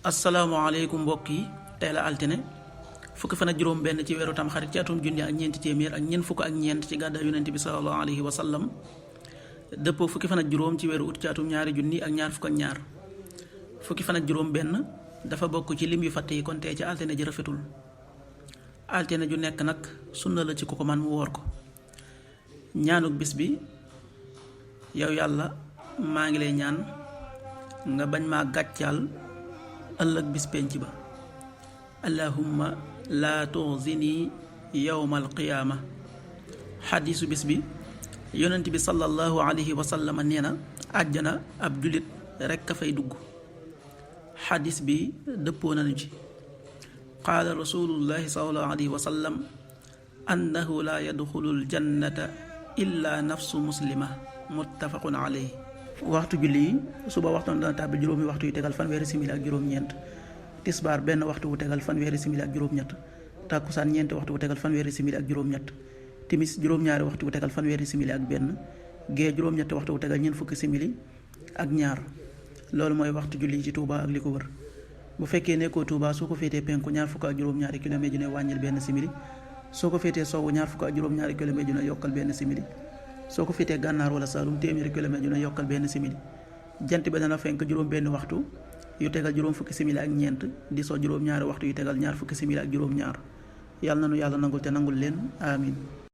asalaamaaleykum mbokk yi tey la altine fukki fan ak juróom benn ci weeru tamxarit ci atum junni ak ñeenti téeméer ak ñeent fukk ak ñeent ci gàddaay yonent bi sallallahu alayhi wa sallam dëppoo fukki fan ak juróom ci weeru ut ci atum ñaari junni ak ñaar fukk ak ñaar fukki fan ak juróom benn dafa bokk ci lim yu fàtte yi kon tey ci altine ji rafetul altine ju nekk nag sunna la ci ku ko man mu woor ko ñaanuk bis bi yow yàlla maa ngi lay ñaan nga bañ maa gàccaal ëllëg bis penc ba allahumma laa tuxzini yowmal qiyaama. xadiisu bis bi yonent bi sallallahu alayhi wa sallam nee na àjjana ab jullit rekk a fay dugg. xadiis bi dëppoo nañu ci qaala rasulullahi sallallahu alayhi wa sallam annahu laa yadxulul jannata illa nafsu muslima muttafaqun alayhi. waxtu julli yi suba waxtoon dana tàbbi juróomi waxtu yu tegal fanweeri simili ak juróom-ñeent, tisbaar benn waxtu wu tegal fanweeri simili ak juróom-ñett, tàkkusaan ñeenti waxtu wu tegal fanweeri simili ak juróom-ñett, timis juróom-ñaari waxtu wu tegal fanweeri simili ak benn, gee juróom-ñetti waxtu wu tegal ñeent fukki simili ak ñaar. loolu mooy waxtu julli yi ci Touba ak li ko wër. bu fekkee nekkoo Touba soo ko féetee penku ñaar fukk ak juróom-ñaari kilomètre ju ne wàññil benn simili, soo ko féetee sowwu ñaar fukk ak juróom-ñaari kilomètre ju ne yokkal benn simili, soo ko féetee gànnaar wala Saalum téeméeri kilomètre yu ne yokkal benn simili. jant bi dana fenk juróom benn waxtu yu tegal juróom fukki simili ak ñeent, di soo juróom ñaari waxtu yu tegal ñaar fukki simili ak juróom ñaar. yàlla na nu yàlla nangul te nangul leen amin.